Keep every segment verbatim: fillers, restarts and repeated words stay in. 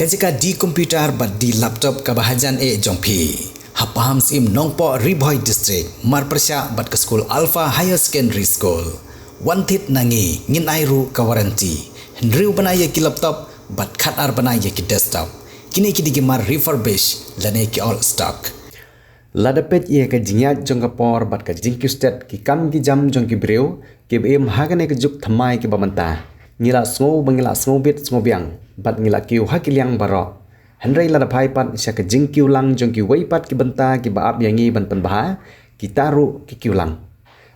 Ka jaka die computer bad die laptop kaba hajan eh jong phi. Ha Pahamsyiem Nongpoh, Ri Bhoi District, marpyrshah bad ka skul Alpha Higher Secondary School, wan thied na ngi, ngin ai ruh ka warranty. Hynriew bnai ïa ki laptop bad khatar bnai ïa ki desktop. Kine ki dei ki mar refurbish lane ki old stock. Lada peit ïa ka jingïaid jong ka por bad ka jingkiew stet, ki kam ki jam jong ki briew kiba im ha kane ka juk thymmai kiba mynta, ngi la sngew ba ngi la sngewbit sngewbiang bad ngi la kiew ha ki liang baroh. Hynrei lada phai pat sha ka jingkiew lang jong kiwei pat ki bynta kiba ap ïa ngi ban pynbha, kita ruh ki kiew lang.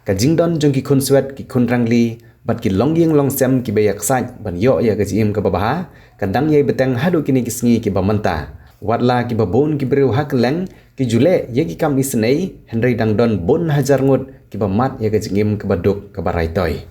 Ka jingdon jong ki khun swet, ki khun rangli bad ki longïing longsem kiba ïaksaid ban ïoh ïa ka jingim kaba bha, ka dang ïai bteng haduh kine ki sngi kiba mynta. Watla kiba bun ki briew ha kylleng ki ju leh ïa ki kam isynei, hynrei dang don bun hajar ngut kiba mad ïa ka jingim kaba duk kaba raitoi.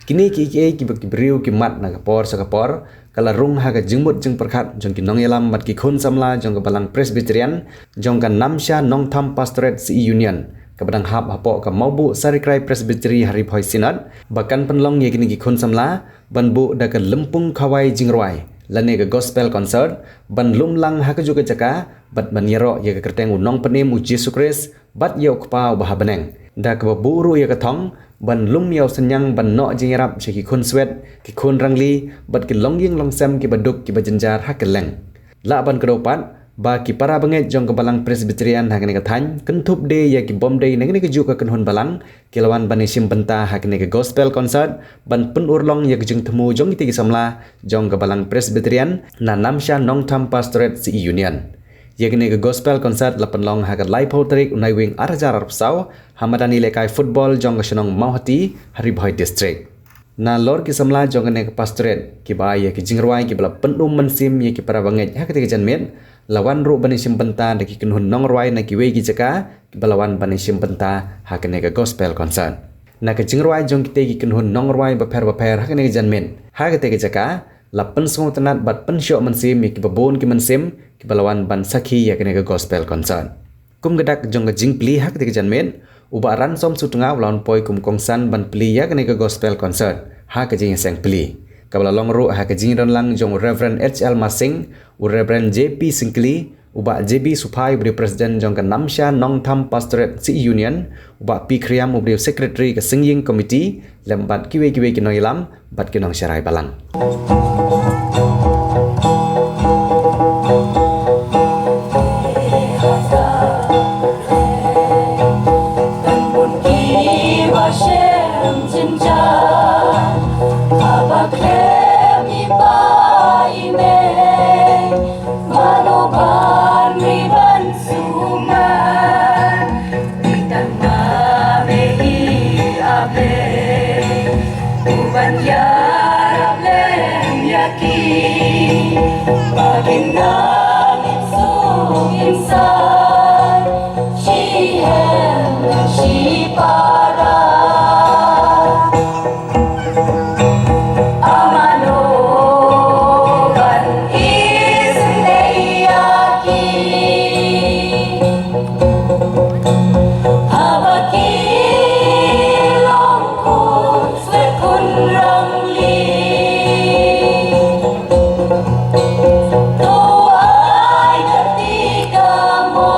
Kine kiei kiei kiba ki briew ki mad na ka por sha ka por, ka la rung ha ka jingmut jingpyrkhat jong ki nongïalam bad ki khun samla jong ka Balang Presbyterian jong ka Namsha Nongtham Pastorate C E Union, kaba dang hap hapoh ka Mawbuh Sarikrai Presbytery ha Ri Bhoi Synod, ba kan pynlong ïa kine ki khun samla ban buh da ka lympung khawai jingrwai lane ka gospel concert, ban lum lang ha kajuh ka jaka bad ban ïaroh ïa ka kyrteng U Nongpynim U Jisu Khrist bad ïa U Kpa uba ha bneng, da kaba buh ruh ïa ka thong ban lum ïa u synñiang ban noh jingïarap sha ki khun swet, ki khun rangli bad ki longïing longsem kiba duk kiba jynjar ha kylleng. Lah ban kdew pat ba ki para bangeit jong ka Balang Presbyterian ha kane ka thaiñ, kynthup de ïa ki bym dei na kane kajuh ka kynhun balang, ki la wan ban ïashim bynta ha kane ka gospel concert ban pynurlong ïa ka jingthmu jong kita ki samla jong ka Balang Presbyterian na Namsha Nongtham Pastorate C E Union. Ïa kane ka gospel concert la pynlong ha ka laiphew tarik u Naiwieng arhajar arphew saw ha madan ïalehkai football jong ka shnong Mawhati ha Ri Bhoi District. Nalor ki samla jong kane ka pastorate kiba ai ïa ki jingrwai kiba la pynum mynsiem ïa ki para bangeit ha katei ka janmiet, la wan ruh ban ïashim bynta da ki kynhun nongrwai na kiwei ki jaka kiba la wan ban ïashim bynta ha kane ka gospel concert. Na ka jingrwai jong kitei ki kynhun nongrwai bapher bapher ha kane ka janmiet, ha katei ka jaka la pynsngewtynnat bad pynshoh mynsiem ïa kiba bun ki mynsiem kiba la wan ban sakhi ïa kane ka gospel concert. Kum ka dak jong ka jingplie ha katei ka janmiet, u Bah Ransom Sutnga u la wan poi kum kongsan ban plie ïa kane ka gospel concert ha ka jingïaseng plie, kaba la long ruh ha ka jingdon lang jong u Reverend H L Marsing, u Reverend J P Syngkli, u Bah J B Suphai uba dei u President jong ka Namsha Nongtham Pastorate C E Union, u Bah P Khriam uba dei u Secretary ka Singïing Committee, lem bad kiwei kiwei ki nongïalam bad ki nongsharai balang. Mano ban ri ban sumar, di tang ma me i a be. U ban ïarap lem ïa ki, ba kin nang im suk im sai, shi hem shi para. Amano ban isynei ïa ki. Haba ki long khun swet khun rangli, to ai kyrti ka mo.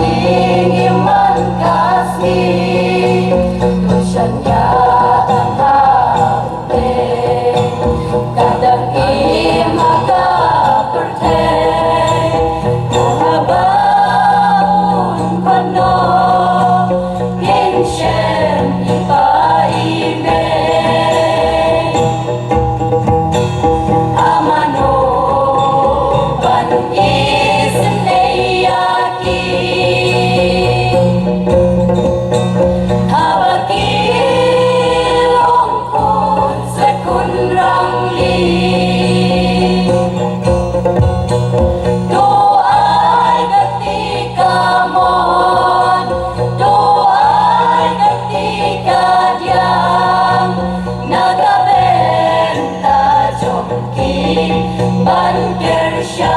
Ing iman ka sngi, u shaniah ha u te. Ka dang im ha ka pyrthei, haba un pynnoh, ngin shem i pa i mei. Amano ban isynei ïa ki. Haba ki long khun se khun rangli. To ai kti kamon, to ai kti kadiang, na ka bynta jong ki ban kyrshan.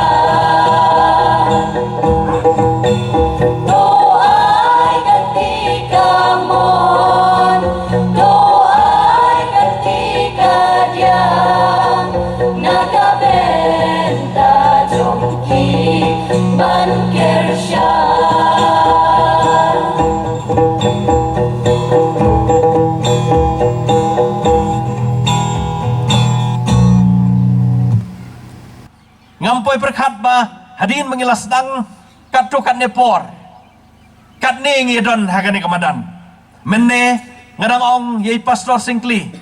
To ai kti kamon, to ai kti kadiang, na ka bynta jong ki ban kyrshan. Ngam poi pyrkhat ba hadien ba ngi la sdang katto katne por, katne ngi don ha kane ka madan. Mynne nga dang ong ïa i Pastor Syngkli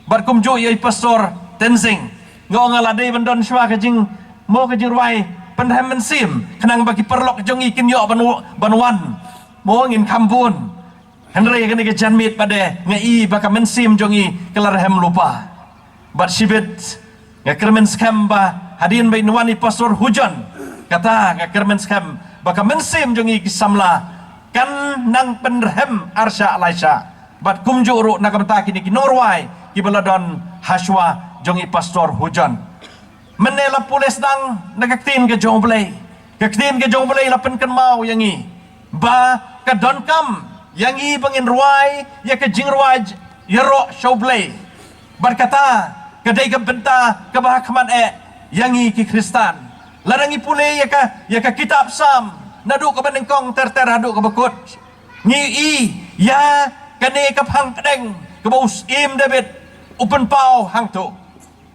bad kumjuh ïa i Pastor Tensing. Nga ong nga la dei ban don shuwa ka jing, mo, ka jingrwai pynrhem mynsiem, khnang ba ki paralok jong ngi kin ïoh ban, ban wan, mo, ngin kham bun. Hynrei kane ka janmiet pat de nga i ba ka mynsiem jong ngi ka la rhem lypa. Bad shibit nga kyrmen skhem ba hadien ba in wan i Pastor Hujon, kata nga kyrmen skhem ba ka mynsiem jong ngi ki samla kan nang pynrhem arshah laishah. Bad kumjuh ruh na ka bynta kine ki nongrwai kiba la don hashwa jong i Pastor Hujon. Mynne la pule sdang na ka ktien ka jong U Blei. Ka ktien ka jong U Blei la pynkynmaw ïa ngi ba ka donkam ïa ngi ba ngin rwai ïa ka jingrwai ïaroh sha U Blei. Bad kata ka dei ka bynta kaba ha khmat eh ïa ngi ki Khristan. Lada ngi pule ïa ka, ïa ka kitab Salm naduh kaba nyngkong ter ter haduh kaba kut, ngi i ïa kane ka phang pdeng kaba u Syiem David u pynpaw hangto.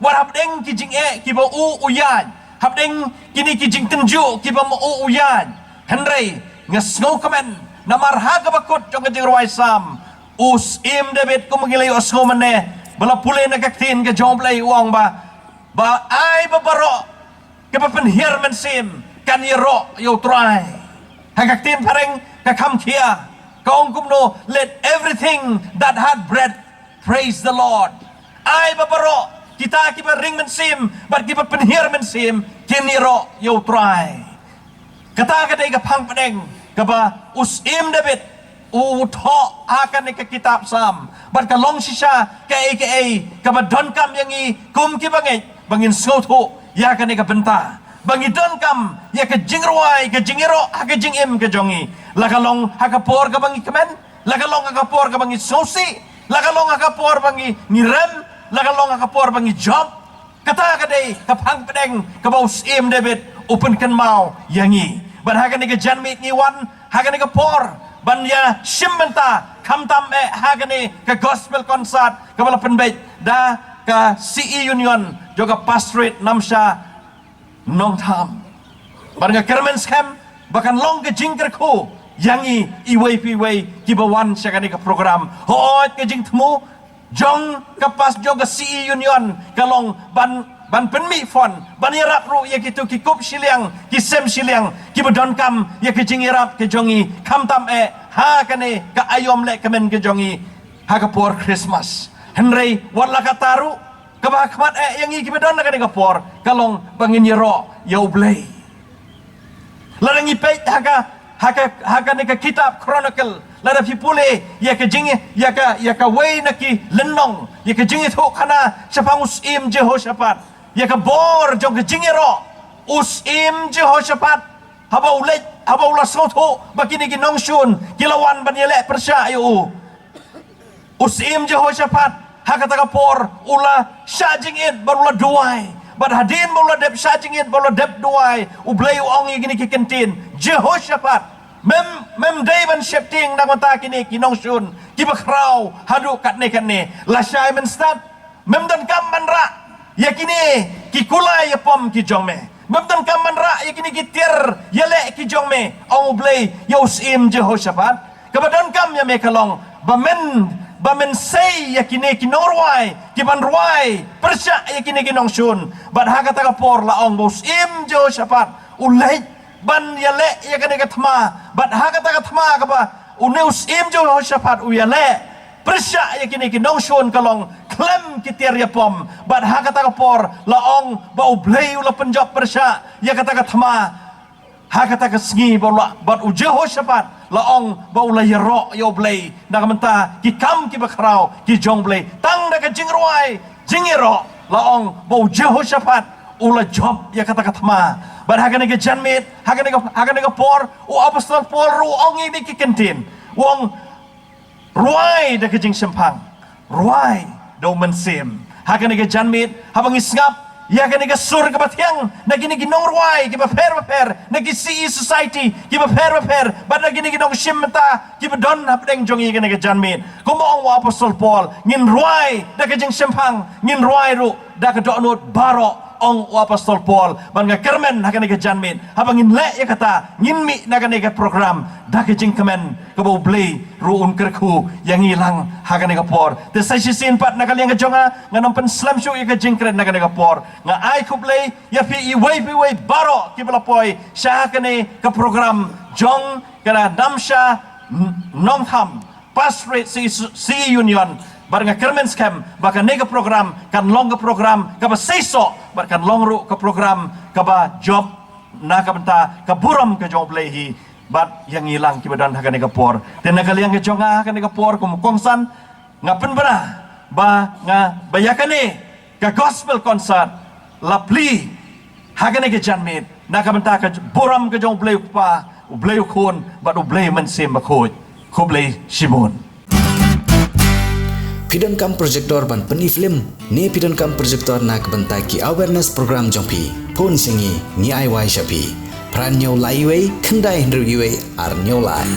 Wat hapdeng ki jingeh kiba u u ïaid, hapdeng kine ki jingtynjuh kiba ma u u ïaid, hynrei nga sngewkmen namar ha kaba kut jong ka jingrwai Salm, u Syiem David, kum ngi la ïohsngew mynne ba la pule na ka ktien ka jong U Blei, u ong ba, ba ai ba baroh kaba pynhiar mynsiem kan ïaroh ïa U Trai. Ha ka ktien phareng ka kham khia ka ong kumno, let everything that hath breath praise the Lord. Ai ba baroh kita kiba ring mynsiem bad kiba pynhiar mynsiem kin ïaroh ïa U Trai. Kata ka dei ka phang pdeng kaba u Syiem David u thoh ha kane ka kitab Salm. Bad ka long shisha kaei kaei kaba donkam ïa ngi kum kiba ngeit ba ngin sngewthuh ïa kane ka bynta, ba ngi donkam ïa ka jingrwai, ka jingïaroh ha ka jingim ka jong ngi. La ka long ha ka por kaba ngi kmen, la ka long ha ka por kaba ngi sngewsih, la ka long ha ka por ba ngi, ngi rem, la ka long ha ka por ba ngi jop. Kata ka dei ka phang pdeng kaba u Syiem David u pynkynmaw ïa ngi. Bad ha kane ka janmiet ngi wan ha kane ka por ban ïa shim bynta khamtam eh ha kane ka gospel concert kaba la pynbeit da ka C E Union jong ka Pastorate Namsha Nongthaw. Bad nga kyrmen skhem ba kan long ka jingkyrkhu ïa ngi iwei pa iwei kiba wan sha kane ka program. Hooid, ka jingthmu jong ka pas jong ka C E Union ka long ban, ban pynmih fund ban ïarap ruh ïa kito ki kup shiliang, ki sem shiliang kiba donkam ïa ka jingïarap ka jong ngi khamtam eh ha kane ka aïom leh kmen ka jong ngi ha ka por Christmas. Hynrei wat la katta ruh, kaba ha khmat eh ïa ngi kiba don ha kane ka por ka long ba ngin ïaroh ïa U Blei. Lada ngi peit ha ka, ha ka, ha kane ka kitab Chronicle, lada phi pule ïa ka jing, ïa ka, ïa kawei na ki lynnong, ïa ka jingïathuhkhana shaphang u Syiem Jehoshaphat, ïa ka bor jong ka jingïaroh u Syiem Jehoshaphat, haba u leit, haba u la sngewthuh ba kine ki nongshun ki la wan ban ïaleh pyrshah ïa u, u Syiem Jehoshaphat ha kata ka por u la shah jingit bad u la duwai. Bad hadien ba u la dep shah jingit bad u la dep duwai, U Blei u ong ïa kine ki kyntien, Jehoshaphat, Mem, mem dei ban sheptieng na ka bynta kine ki nongshun kiba khraw haduh katne katne. Lashai mynstad mem donkam ban rah ïa kine ki kulai ïapom ki jong me. Mem donkam ban rah ïa kine ki tiar ïaleh ki jong me, ong U Blei ïa u syiem Jehoshaphat. Kaba donkam ïa me ka long ba men, ba men sei ïa kine ki nongrwai ki ban rwai pyrshah ïa kine ki nongshun. Bad ha kata ka por la ong ba u syiem Jehoshaphat u leit ban ïaleh ïa kane ka thma. Bad ha kata ka thma kaba une u syiem Jehoshaphat u ïaleh pyrshah ïa kine ki nongshun ka long khlem ki tiar ïapom. Bad ha kata ka por la ong ba U Blei u la pynjop pyrshah ïa kata ka thma. Ha kata ka sngi ba u la, bad u Jehoshaphat la ong ba u la ïaroh ïa U Blei na ka bynta ki kam kiba khraw ki jong U Blei. Tang da ka jingrwai jingïaroh la ong ba u Jehoshaphat u la jop ïa kata ka thma. Bad ha kane ka janmiet, ha kane ka, ha kane ka por, u apostol Paul ruh u ong ïa kine ki kyntien. U ong, rwai da ka jingshemphang, rwai da u mynsiem. Ha kane ka janmiet, haba ngi sngap ïa kane ka sur kaba thiang na kine ki nongrwai kiba pher bapher, na ki C E Society kiba pher bapher, bad na kine ki nongshim bynta kiba don hapdeng jong ngi kane ka janmiet, kumba ong u apostol Paul, ngin rwai da ka jingshemphang, ngin rwai ruh da ka dohnud baroh, ong u apostol Paul. Bad nga kyrmen ha kane ka janmiet, haba ngin leh ïa kata, ngin mih na kane ka program da ka jingkmen kaba U Blei ruh un kyrkhu ïa ngi lang ha kane ka por. Te sa shisien pat na ka liang ka jong nga, ngan ym pynslem shuh ïa ka jingkren na kane ka por. Nga ai khublei ïa phi iwei pa iwei baroh kiba la poi sha kane ka program jong ka Namsha Nongtham Pastorate C E, C E Union. Bad nga kyrmen skhem ba kane ka program kan long ka program kaba seisoh, bad kan long ruh ka program kaba jop na ka bynta ka burom ka jong U Blei hi bad ïa ngi lang kiba don ha kane ka por. Te na ka liang ka jong nga ha kane ka por kum u kongsan, nga pynbna ba nga, ba ïa kane ka gospel concert la plie ha kane ka janmiet na ka bynta ka burom ka jong U Blei U Kpa, U Blei U Khun bad U Blei Mynsiem Bakhuid. Khublei shibun. Phi donkam projector ban pyni film ne phi donkam projector na ka bynta ki awareness program jong phi? Phone sha ngi, ngi ai wai sha phi. Phra hynñiew lai wei, khyndai hynriew wei, ar hynñiew lai.